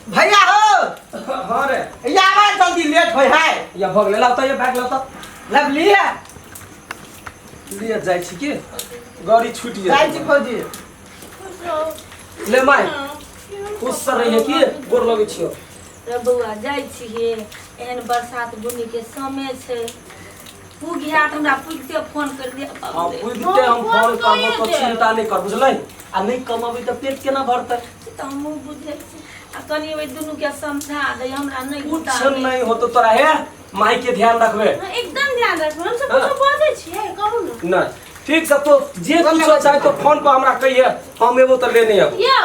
भैया हो। हाँ रे। ये आवाज जल्दी लेट होय है। या भऽ गेलै, लाउ तऽ ये बैग लाउ तऽ। लब लिए। लिए जाइ छी की गाड़ी छूटि जाइ जेतै। छी फौजी। ले माय, खुश से रहिए की, गोर लगै छियौ। रे बौआ, जाइ छियै, एहन बरसात बुन्नीके समय छै, पुगिया तऽ हमरा पुगिते फोन कर दे। हाँ, पुगिते हम फोन करबो, तो चिंता नहि कर, बुझलै? आ नहि कमबै तऽ पेट केना भरतै? तऽ हमहूँ बुझै छी, आ कनि ओहि दुनूके समझा दे हमरा, नहि कुछ नहि होतो तोरा। हे, माई के ध्यान रखबे। हाँ, एकदम ध्यान रखबै। हम सब कुछो बजै छियै, कहू ने। नहीं, ठीक से तो जे कुछो चाहे तो फोन पर हमरा कहिए, हम एबो तऽ लेने आबो। यौ,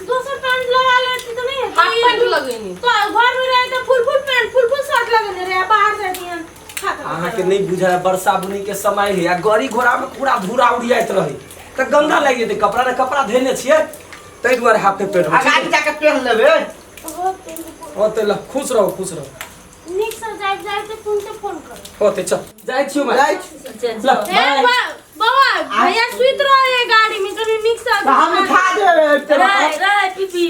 दोसर पैंट लगा लेती तऽ नहि हाफ हेतै? पैंट लगेनी। तो घर में रहे तऽ फुल फुल पैंट, फुल फुल शर्ट लगेने रहे, बाहर जाती हन। अहाँके नहि बुझाय, वर्षा बुनी के समय है आ गाड़ी घोड़ा में पूरा धूरा उड़ियाइत रहे तऽ गंदा लागि जेतै कपड़ा ने, कपड़ा धोने छियै, ताहि दुआरे हाफे पेंट। आ गाड़ी जाके पेह लेबै। होतै, ल, खुश रहू, खुश रहू। नीक से जाइत जाइत फोन से फोन कर। होतै, चल, जाइ छियौ माय। जाइ छी। ल। ए बाय। बौआ, भैया सुति रहे गाड़ी में, कनि नीक से। तऽ हम उठा देबै। रे रे पीपी,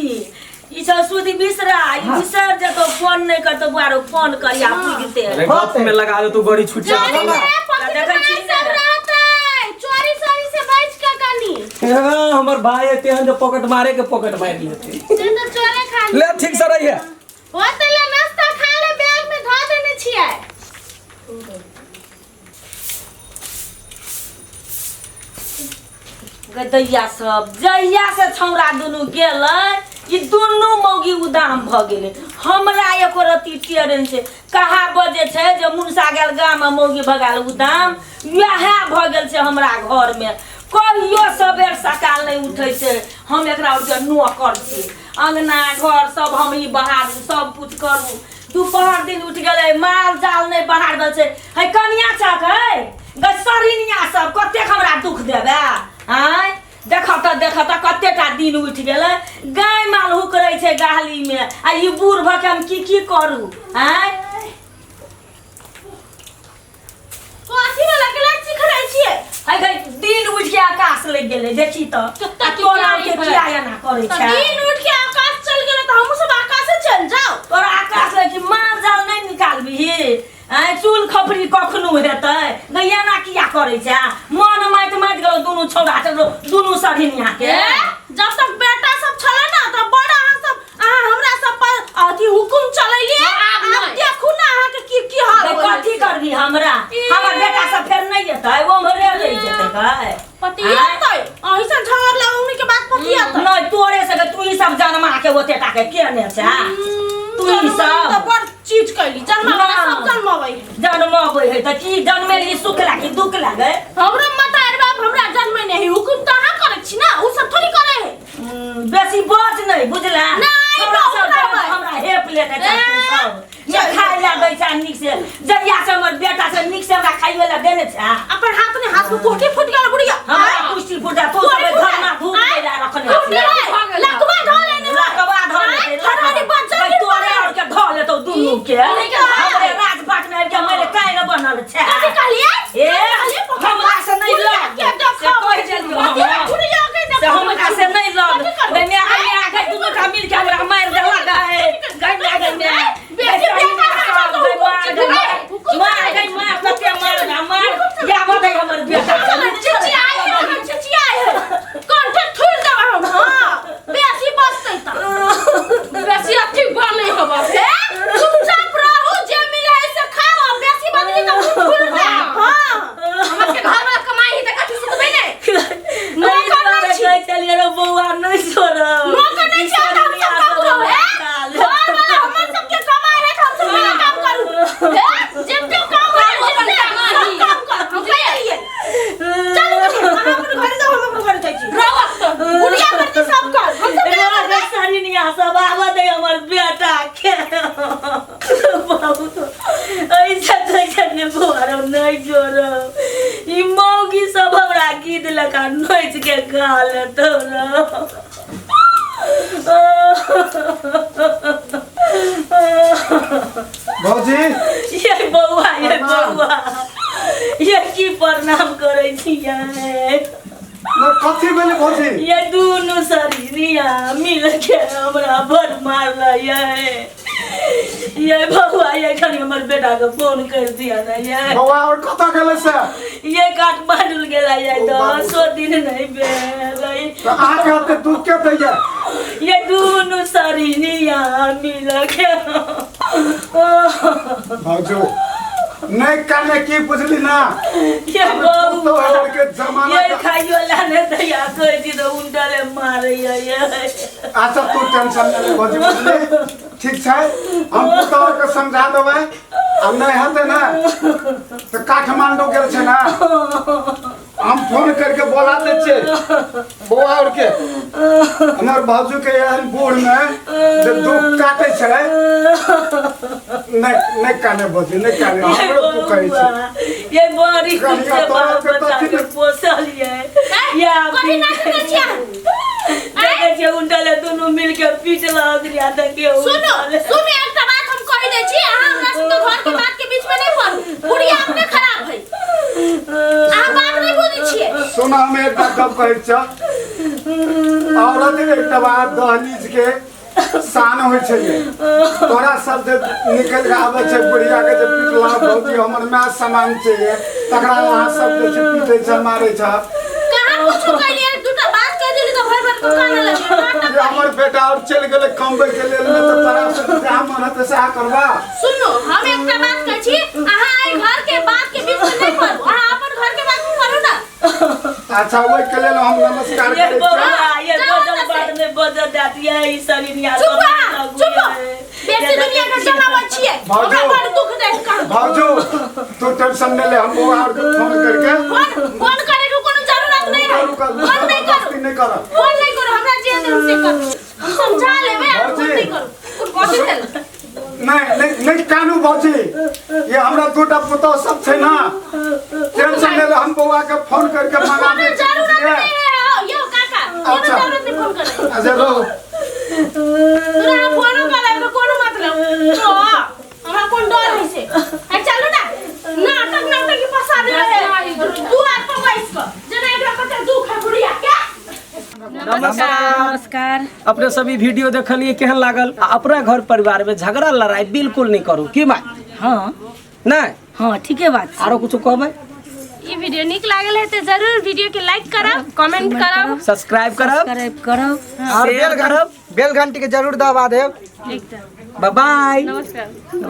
ई सब सुधी बिसरा, ई बिसर जेतो, फोन नहि करतो। बुआरो फोन करिया पुगिते। अरे, गप में लगा दे तू, गाड़ी छूट जा। गाड़ी में पॉकेट देखै छी मार सब ने। रहतै, चोरी सोरी से बच के कनी। हाँ, हमर भाई एते हन जे पॉकेट मारे के पॉकेट मारि लेते। से तऽ चोरे खा ले, ठीक से रहिए। होतै, ले नाश्ता खा ले, बैग में धऽ देने छियै। गदैया सब जहिया से छौड़ा दुनू गेलै, ई दुनू मौगी उदाम भऽ गेलै। हमरा एको रत्ती टेरन छै। कहा बजे छै जे मुनसा गेल गाममे, मौगी भगाल उदाम, वएह भऽ गेल छै हमरा घरमे। कहियो सबेर सकाल नहि उठै छै। हम एकरा आरके नौकर छी, अङ्गना घर सब हम ही बहारू, सब कुछ करू। दुपहर दिन उठि गेलै, माल जाल नहि बहारल छै। है कनिया चक, है गसरिनिया सब कतेक हमरा दुख देबै आँय? देखऽ तऽ, देखऽ तऽ, कतेक टा दिन उठि गेलै, गाय माल हुकरै छै गाहलीमे, आ ई बूढ़ भऽ के हम की की करू आँय? कथी वाला केला चिखरै छियै? है गई, दिन उठि के आकाश लागि गेलै, देखी तऽ। कत्ता आ तोरा चिचियाइ के है। किया एना करै तऽ छै? दिन उठ के आकाश चल गेलै तऽ हमहूँ सब आकाशे चल जाउ। तोरा आकाश लागि कि माल जाल नहि निकालबिही आँय? चूल खपरी कखनो हेतै? गै, एना किया करै छै? मन माटि माटि गेलौ दुनू छौड़ा के, दुनू सढ़िनिया के। ए, जब तक बेटा सब छलै ना तऽ बड़ अहाँ सब, अहाँ हमरा सब पर अथी हुकुम चलेलियै। आब आब नहि। देखू ना अहाँके की की हाल गै, होइ कथी छै। करबी हमरा? ए। हमर बेटा सब फेर नहि एतै, ओम्हरे रहि जेतै गै। पतियेतै, अहीं से झगड़ लगौनी के बाद पतियेतै। नहि, तोरे से तू ई सब जनमा के ओते टा के केने छै तू ई जन्म सब। तऽ बड़ चीज कैली, जन्म ना। सब जन्मबै है। जन्मबै है तऽ की जन्मेली, सुख लागी दुख लागे? हमरो मतार बाप हमरा जन्मे नहीं, हुकुम तऽ अहाँ करै छी ना, उ सब थोड़ी करै है। बेसी बज नहि, बुझला? नहि, हमरा बहुत सब रहबै। हमरा हेप लेने छै तू सब ने, चल। खाय ला दै छै नीक से? जहिया से हमर बेटा से नीक से हमरा खाइयो ला देने छै। अपन हाथ ने हाथ में कोठी फूट गेल बुढ़िया। हमरा पुष्टि फुटा तू सब कोठी फूट धरना धूप आँय? देला रखने फूट छै। गेलै, लकवा धऽ लेने है। लकवा धऽ लेतै। आँय, थरहरी बच्चा भाई, गिर तोरे पड़ल। और के धऽ लेतौ दुनू के। ई के हमरे राजपाट में आबि के मेरे काहे ने बनल छै? कथी कहलियै? ए, कहलियै, पकड़ हमरा से नहि बुढ़िया लग। के से देखो। कहि देलियौ कथी हम। बुढ़िया के से देखो। हमरा से नहि लग। कथी करबै? गै माय, गै माय, गै, दुनू टा मिल के हमरा मारि देलक गै। गै माय, गै माय। बेटी गै, बेटा सब, गै मार, गै माय। मार, गै मार, कते मार, गै मार। याबऽ दे हमर बेटा के। चिचियाइ है, हम चिचियाइ है। कंठे थुरि देबै हम, हाँ। बेसी बजतै तऽ। बेसी अथी बनै हब। हे, चुपचाप रहू, जे मिले है से खाओ, आ बेसी बजली तऽ मुँह थुरि देब, हाँ। हमर के घर वाला कमाई है तऽ कथी सुतबै नै? नौकर नहि छी। कहै छलियै रे बौआ, नहि छोड़ब। नौकर नहि छी, तऽ हम सब काम करू, हे? घर वाला हमर सबके कमाइ है तऽ हम सब केना काम करू? हे, जते काम है, अपन जते कमाइ। सब काम कर, हम कहियै। चलू बेटी, अहाँ अपन घरे जाउ, हम अपन घरे जाइ छी। बुढ़िया करती सब काम, हम सब केना करबै? सरिनिया सब, आबऽ दे हमर बेटा के। बहुत ऐसा कैसे ने बौआ रौ, नहि जोड़ब। ई मौगी सब हमरा गीत लगा नोच के खा लेतौ रौ। भौजी। ये बौआ, ये प्रणाम। बौआ, ये की प्रणाम करै छियै? ना, कथी भेलै भौजी? ये दुनू शरीरिया मिल के हमरा बड़ मारल ये ये बउआ ये कनी हमर बेटा के फोन कर दिया ना ये बौआ और कतऽ गेलै से ये काठमांडू गेला ये ओ बाबू। 10 दिन नहीं भेल तऽ अहाँके एते दुख के दैया ये दुनू सरिनिया मिल के भौजो नहीं काने की बुझली ना ये बउआ तो के जमाना ये खाइयो ला ने दैया कहै छी तऽ उल्टले मारै ये अच्छा तू टेंशन नहीं ले भौजी बुझली ठीक छै हम पुतहु के समझा देबै आ नहीं हेतै ना तऽ काठमांडू गेल छै ना हम फोन करके बोला दै छियै बौआ और के हमर भौजू के एहन बूढ़ में जे दुख काटै छै नहीं नहीं काने भौजी नहीं काने ये हमरो तू कहै छै बउआ ये बड़ी खुश से बाल बच्चा के पोसल ये या कथी नाटक करै छियै अहाँ? देखै छियै उल्टले दुनू मिल के पीट लगलिया देखियौ सुनू सुनू एकटा बात हम कहि दै छी अहाँ हमरा सबके घर के बात के बीच में नहीं पड़ू बुढ़िया अपने खराब है अहाँ बात नहीं बुझै छियै सुन हम एकटा गप कहै छियौ औरत एकटा बात दहलीज के शान होइ छै ये। तोरा सब जे निकलि के आबै छै बुढ़िया के जे पिटला भौजी हमर माय समान छै ये तकरा अहाँ सब जे छै पीटै छै मारै छै कहाँ कुछो कहलियै दूटा बात कहि देली तऽ भरि भरि के कानऽ लगलियै नाटक जे हमर बेटा और चलि गेलै कमबै के लेल में तऽ तोरा सब जहाँ मन हेतै सएह करबा सुनू हम एकटा बात कहै छी अहाँ एहि घर के बात के बीच में नहीं पड़ू अहाँ अपन घर के बात में पड़ू ना अच्छा ओहि के लेल हम नमस्कार ये करै छियौ बउआ ये जाओ बजल ना से। बात में बजल जात ये ई सरिनिया चुप अहाँ, चुप बेसी दुनिया के जमाबै छियै भाउजू। हमरा बड़ दुख दै कहाँ भौजू तू टेंशन नहीं ले हम बौआ और के फोन करके फोन फोन करे के कोनो जरूरत नहीं है करू करू फोन नहीं करू मस्ती नहीं करब फोन नहीं करू हमरा जे देब से करू हम समझा लेबै अहाँ फोन भौजी। नहीं करू कोन कथी भेल नहीं नहीं नहीं कानू भौजी ये हमरा दूटा पुतोह सब छै ना टेंशन नहीं ले हम बौआ के फोन करके मंगा कोनो दै छी जरूरत बुझलियै? नहीं है यौ काका कोनो अच्छा। जरूरत नहीं फोन करे अच्छा रहो तोरा फोनो करे के कोनो मतलब तो हमरा कोन डर है से आ चलू ना नाटक नाटक के फंसा दे रहे दुआर पर बैस के जना एकरा कते दुख है बुढ़िया के नमस्कार नमस्कार अपने सभी वीडियो देखलिए केहन लागल आ अपना घर परिवार में झगड़ा लड़ाई बिल्कुल नहीं करू की माय हाँ नहीं हाँ ठीके बात छै आरो कुछ कहबै ई वीडियो नीक लागल है तो जरूर वीडियो के लाइक करब कमेंट करब सब्सक्राइब करब सब्सक्राइब करब और शेयर करब बेल घंटी के जरूर दबा देब एकदम बाय बाय नमस्कार नमस्कार।